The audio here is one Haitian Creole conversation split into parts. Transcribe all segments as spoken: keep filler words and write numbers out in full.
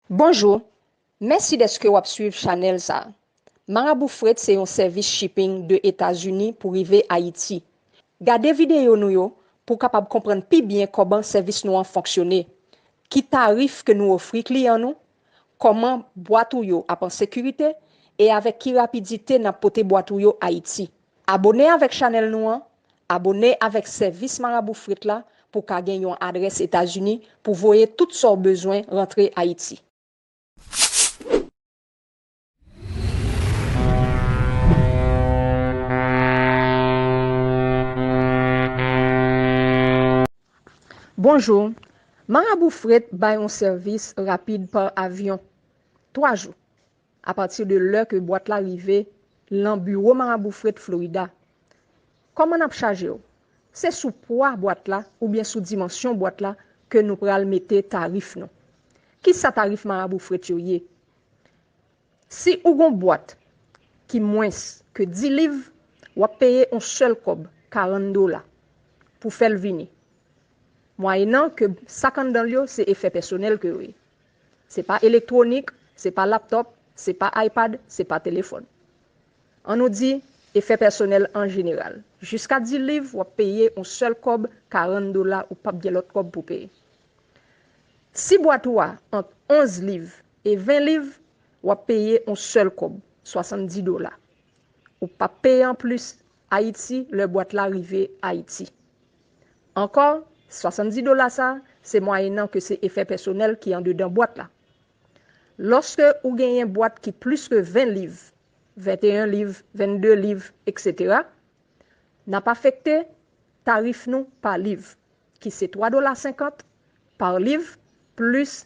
Bonjou, mèsi dèske w ap swiv chanèl sa a. Marabou Fret se yon sèvis shipping de Etazini pou rive Ayiti. Gade videyo nou yo pou w kapab konprann pi byen kòman sèvis nou an fonksyone, ki tarif ke nou ofri kliyan nou, kòman bwat ou yo ap an sekirite, e avèk ki rapidite n ap pote bwat ou yo Ayiti. Abone avèk chanèl nou an, abone avèk sèvis Marabou Fret la pou w ka gen yon adrès Etazini pou voye tout sa w bezwen rantre Ayiti. Bonjou. Marabou Fret bay yon sèvis rapid pa avyon. Twa jou. Apati de lè ke bwat la rive lan biwo Marabou Fret Florida. Kòman n ap chaje w? Se sou pwa bwat la oubyen sou dimansyon bwat la ke nou pral mete tarif nou. Kisa tarif Marabou Fret yo ye? Si ou gon bwat ki mwens ke dis liv, w ap peye yon sèl kòb, karant dola, pou fè l vini. Mwayenan ke sa k anndan l yo se efè pèsonèl ke yo ye. Se pa elektwonik, se pa laptòp, se pa iPad, se pa telefòn. An nou di, efè pèsonèl an jeneral. Jiska dis liv, w ap peye yon sèl kòb, karant dola, ou p ap gen lòt kòb pou peye. Si bwat ou a ant onz liv e ven liv, w ap peye yon sèl kòb, swasanndis dola. Ou p ap peye anplis Ayiti lè bwat la rive Ayiti. Ankò, swasanndis dola sa, se mwayenan ke se efè pèsonèl ki andedan bwat la. Lòske ou genyen bwat ki plis ke ven liv, venteyen liv, vennde liv, etsetera, n ap afekte tarif nou pa liv, ki se twa dola senkant pa liv, plis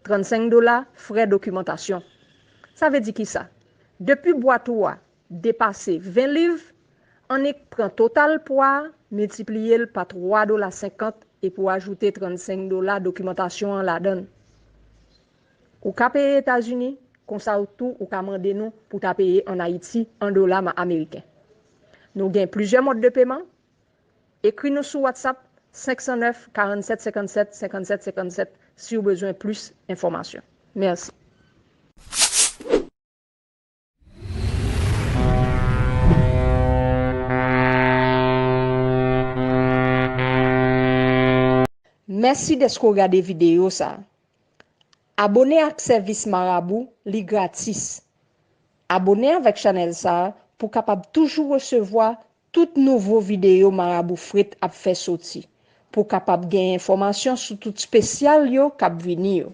trannsenk dola frè dokimantasyon. Sa vle di kisa? Depi bwat ou a depase ven liv, annik pran total pwa a, miltipliye l pa twa dola senkant epi w ajoute trannsenk dola dokimantasyon an ladan l. Ou ka peye Etazini, konsa ou tou ou ka mande nou pou ta peye ann Ayiti an dola ma-, ameriken. Nou gen plizyè mòd de peman. Ekri nou sou WhatsApp senk san nèf, karannsèt, senkannsèt, senkannsèt, senkannsèt si w bezwen plis enfòmasyon. Mèsi. Mèsi dèske w gade videyo sa a. Abone ak sèvis Marabou, li gratis. Abone avèk chanèl sa a pou w kapab toujou resevwa tout nouvo videyo Marabou Fret ap fè soti, pou w kapab gen enfòmasyon sou tout espesyal yo k ap vini yo.